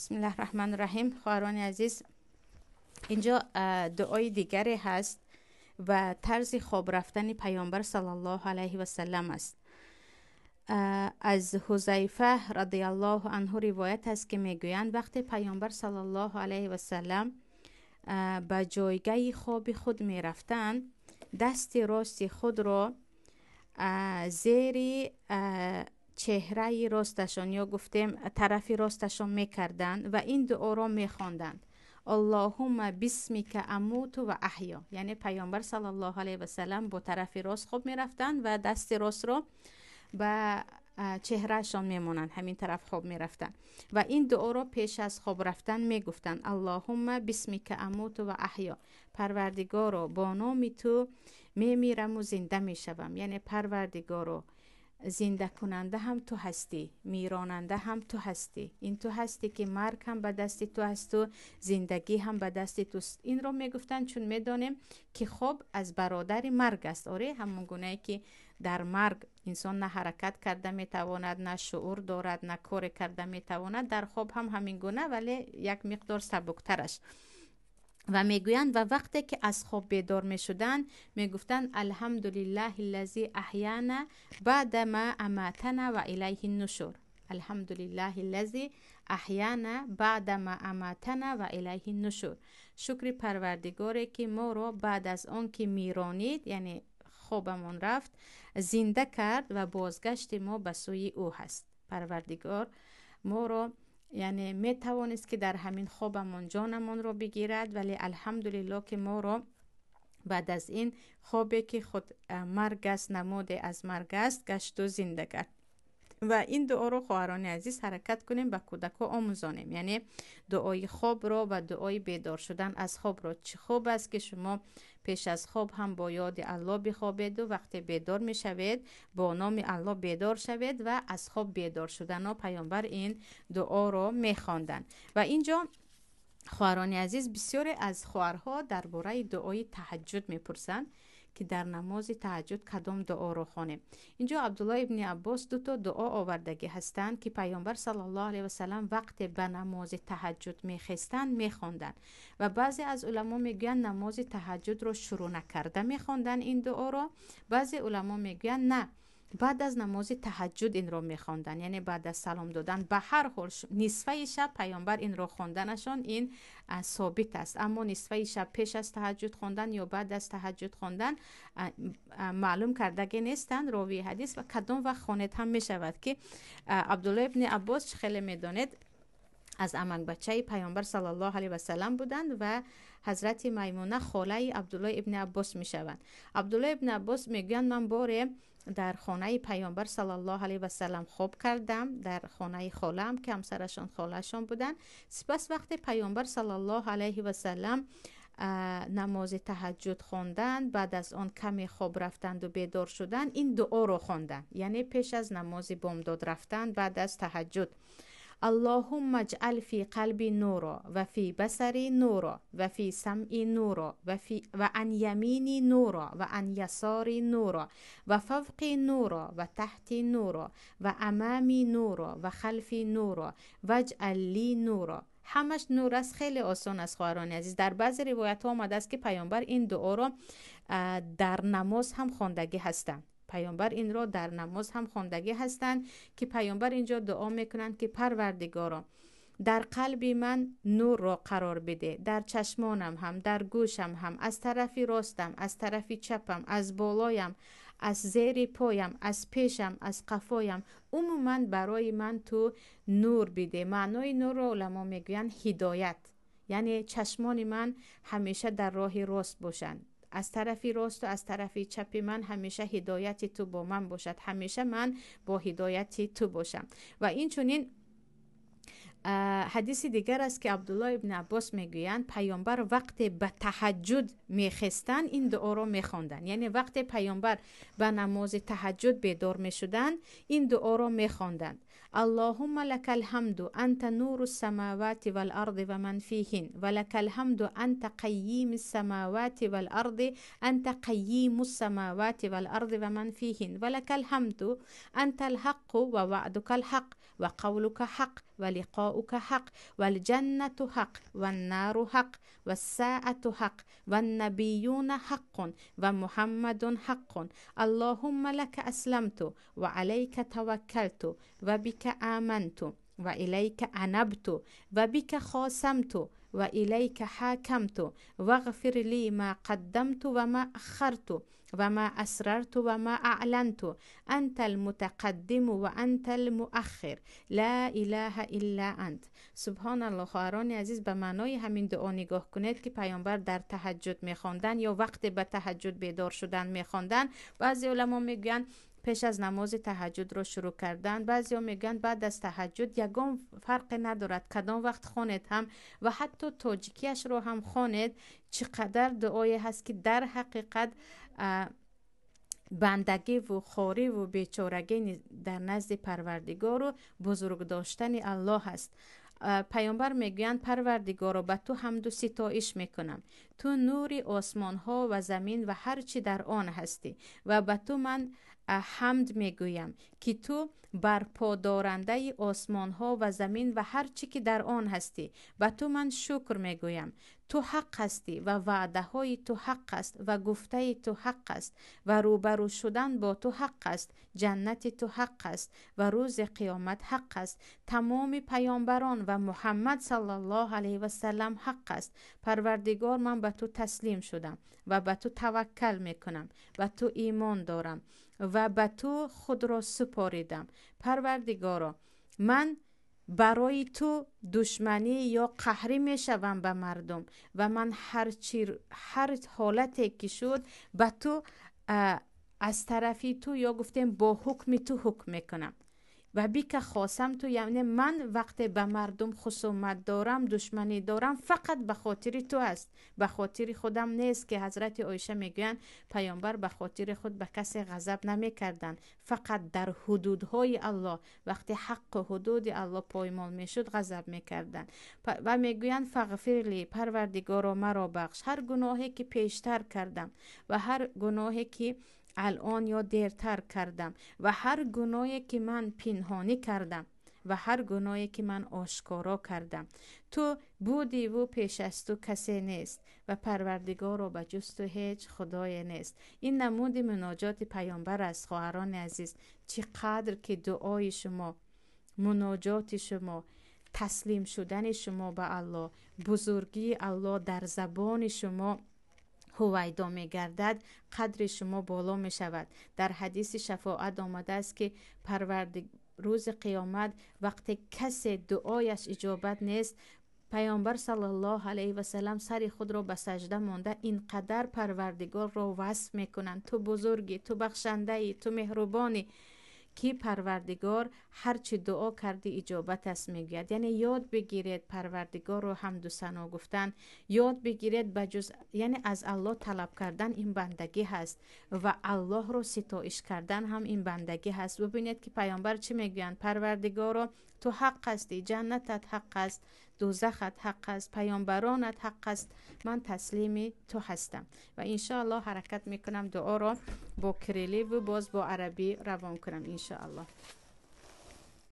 Бисмиллаҳ раҳмани раҳим. Хоҳарони азиз, инҷо дуои дигаре ҳаст ва тарзи хоб рафтани Паёмбар саллаллоҳу алайҳи васаллам аст. Аз Ҳузайфа радиаллоҳу анҳу ривоят аст, ки мегӯянд, вақте Паёмбар саллаллоҳу алайҳи васаллам ба ҷойгаҳи хоби худ мерафтанд, дасти рости худро зери чеҳраи росташон ё гуфтем тарафи росташон мекарданд ва ин дуоро мехонданд: Аллоҳумма бисмика амуту ва аҳё. Яъне Паёмбар саллаллоҳу алайҳи васаллам бо тарафи рост хоб мерафтанд ва дасти ростро ба чеҳраашон мемонанд, ҳамин тараф хоб мерафтанд ва ин дуоро пеш аз хоб рафтан мегуфтанд: Аллоҳумма бисмика амуту ва аҳё. Парвардигоро, бо номи ту мемираму зинда мешавам. Яъне Парвардигоро, зиндакунанда ҳам ту ҳастӣ, миронанда ҳам ту ҳастӣ. Ин ту ҳастӣ, ки марг ҳам ба дасти ту ҳасту зиндагӣ ҳам ба дасти туст. Инро мегуфтанд, чун медонем, ки хоб аз бародари марг аст. Оре, ҳамон гунае ки дар марг инсон на ҳаракат карда метавонад, на шуур дорад, на коре карда метавонад, дар хоб ҳам ҳамин гуна, вале як миқдор сабуктараш. Ва мегӯянд, ва вақте ки аз хоб бедор мешуданд, мегуфтанд: Алҳамдулиллаҳи ллази аҳяна баъда ма аматана ва илайҳи нушур. Алҳамдулиллаҳи ллази аҳяна баъда ма аматана ва илайҳи нушур. Шукри Парвардигоре, ки моро баъд аз он ки миронид, яъне хобамон рафт, зинда кард ва бозгашти мо ба сӯи ӯ ҳаст. Парвардигор моро, яъне метавонист, ки дар ҳамин хобамон ҷонамонро бигирад, вале алҳамдулилло, ки моро баъд аз ин хобе, ки худ марг аст, намуде аз марг аст, гашту зинда кард. Ва ин дуоро, хоҳарони азиз, ҳаракат кунем ба кӯдакҳо омӯзонем, яъне дуои хобро ва дуои бедор шудан аз хобро. Чӣ хуб аст, ки шумо пеш аз хоб ҳам бо ёди Аллоҳ бихобеду вақте бедор мешавед, бо номи Аллоҳ бедор шавед. Ва аз хоб бедор шудано Паёмбар ин дуоро мехонданд. Ва инҷо, хоҳарони азиз, бисёре аз хоҳарҳо дар бораи дуои таҳаҷҷуд мепурсанд, ки дар намози таҳаҷҷуд кадом дуоро хонем. Инҷо Абдулло ибни Аббос дуто дуо овардагӣ ҳастанд, ки Паёмбар саллаллоҳу алайҳи васаллам вақте ба намози таҳаҷҷуд мехестанд, мехонданд. Ва баъзе аз уламо мегӯянд, намози таҳаҷҷудро шурӯъ накарда мехонданд ин дуоро, баъзе уламо мегӯянд, на, баъд аз намози таҳаҷҷуд инро мехонданд, яъне баъд аз салом додан. Ба ҳар ҳол, нисфаи шаб Паёмбар инро хонданашон ин собит аст, аммо нисфаи шаб пеш аз таҳаҷҷуд хондан ё баъд аз таҳаҷҷуд хондан маълум кардагӣ нестанд ровии ҳадис. Ва кадом вақт хонед ҳам мешавад, ки Абдулло ибни Аббос, хеле медонед, аз амакбачаи Паёмбар саллаллоҳу алайҳи васаллам буданд ва ҳазрати Маймуна холаи Абдулло ибни Аббос мешаванд. Абдулло ибни Аббос мегӯянд: ман боре дар хонаи Паёмбар саллаллоҳу алайҳи васаллам хоб кардам, дар хонаи холаам, ки ҳамсарашон холаашон буданд. Сипас вақте Паёмбар саллаллоҳу алайҳи васаллам намози таҳаҷҷуд хонданд, баъд аз он каме хоб рафтанду бедор шуданд, ин дуоро хонданд, яъне пеш аз намози бомдод рафтан, баъд аз таҳаҷҷуд: Аллоҳумма аҷъал фи қалби нуро ва фи басари нуро ва фи самъи нуро ва ан ямини нуро ва ан ясори нуро ва фавқи нуро ва таҳти нуро ва амами нуро ва халфи нуро ваҷъал ли нуро. Ҳамаш нур аст. Хеле осон аст, хоҳарони азиз. Дар баъзе ривоятҳо омадааст, ки Паёмбар ин дуоро дар намоз ҳам хондагӣ ҳастанд. Паёмбар инро дар намоз ҳам хондагӣ ҳастанд, ки Паёмбар инҷо дуо мекунанд, ки Парвардигоро, дар қалби ман нурро қарор биде, дар чашмонам ҳам, дар гӯшам ҳам, аз тарафи ростам, аз тарафи чапам, аз болоям, аз зери поям, аз пешам, аз қафоям, умуман барои ман ту нур биде. Маънои нурро уламо мегӯянд ҳидоят, яъне чашмони ман ҳамеша дар роҳи рост бошанд, аз тарафи росту аз тарафи чапи ман ҳамеша ҳидояти ту бо ман бошад, ҳамеша ман бо ҳидояти ту бошам. Ва инчунин ҳадиси дигар аст, ки Абдулло ибни Аббос мегӯянд, Паёмбар вақте ба таҳаҷҷуд мехестанд, ин дуоро мехонданд. Яъне вақте Паёмбар ба намози таҳаҷҷуд бедор мешуданд, ин дуоро мехонданд: Аллоҳумма лакал ҳамду анта нуру самавати вал арди ва ман фиҳин ва лакал ҳамду анта қаййими самавати вал арди анта қаййиму самавати вал арди ва ман фиҳин ва лакал ҳамду анта алҳаққу ва ваъдука алҳақ وقولك حق ولقاؤك حق والجنة حق والنار حق والساعة حق والنبيون حق ومحمد حق. اللهم لك أسلمت وعليك توكلت وبك آمنت وإليك أنبت وبك خاصمت وإليك حاكمت واغفر لي ما قدمت وما أخرت وما أسررت وما أعلنت أنت المتقدم وأنت المؤخر لا إله إلا أنت. سبحان الله. خواهران عزیز، به معنای همین دعا نگاه کنید که پیامبر در تهجد میخواندن یا وقت به تهجد بیدار شدن میخواندن. بعضی علما میگویند پیش از نماز تهجد رو شروع کردن، بعضیا میگن بعد از تهجد، یگان فرق ندارد کدام وقت خوانید هم و حتی تاجیکیش رو هم خوانید. چقدر دعایی هست که در حقیقت بندگی و خواری و بیچارگی در نزد پروردگار و بزرگ داشتن الله است. پیامبر میگویند پروردگارا، به تو حمد و ستایش میکنم، تو نور آسمان ها و زمین و هر چی در آن هستی و به تو من حمد میگویم که تو برپادارنده آسمان ها و زمین و هر چی که در آن هستی. به تو من شکر میگویم، تو حق هستی و وعده های تو حق است و گفته تو حق است و روبرو شدن با تو حق است، جنت تو حق است و روز قیامت حق است، تمام پیامبران و محمد صلی الله علیه و سلم حق است. پروردگار، من به تو تسلیم شدم و به تو توکل میکنم و تو ایمان دارم و به تو خود را سپاریدم. پروردگارا، من برای تو دشمنی یا قهری میشوم به مردم و من هر حالتی که شد به تو از طرفی تو یا گفتیم با حکم تو حکم میکنم و بك خاصمت، یعنی من وقتی به مردم خصومت دارم، دشمنی دارم، فقط به خاطر تو است، به خاطر خودم نیست. که حضرت عایشه میگویند پیامبر به خاطر خود به کسی غضب نمیکردند، فقط در حدودهای الله، وقتی حق و حدود الله پایمال میشد غضب میکردند. و میگویند فاغفر لي، پروردگارا مرا بخش، هر گناهی که پیشتر کردم و هر گناهی که الان یا دیرتر کردم و هر گناهی که من پنهانی کردم و هر گناهی که من آشکارا کردم. تو بودی و پیش از تو کسی نیست و پروردگارا به جز تو هیچ خدای نیست. این نمود مناجات پیامبر است. خواهران عزیز، چقدر که دعای شما، مناجات شما، تسلیم شدن شما به الله، بزرگی الله در زبان شما هویدا میگردد، قدر شما بالا می شود. در حدیث شفاعت آمده است که روز قیامت وقتی کسی دعایش اجابت نیست، پیامبر صلی الله علیه و سلم سر خود را به سجده مانده اینقدر پروردگار را وصف میکنند، تو بزرگی، تو بخشنده ای، تو مهربانی، که پروردگار هرچی دعا کردی اجابت است میگوید. یعنی یاد بگیرید پروردگار رو حمد و ثنا گفتن، یاد بگیرید بجز یعنی از الله طلب کردن این بندگی هست و الله رو ستایش کردن هم این بندگی هست. ببینید که پیامبر چی میگویند، پروردگارا تو حق هستی، جنتت حق است، دوزخت حق است، پیامبرانت حق است، من تسلیم تو هستم. و انشاءالله حرکت میکنم دعا را با کریلی و باز با عربی روان کنم انشاءالله.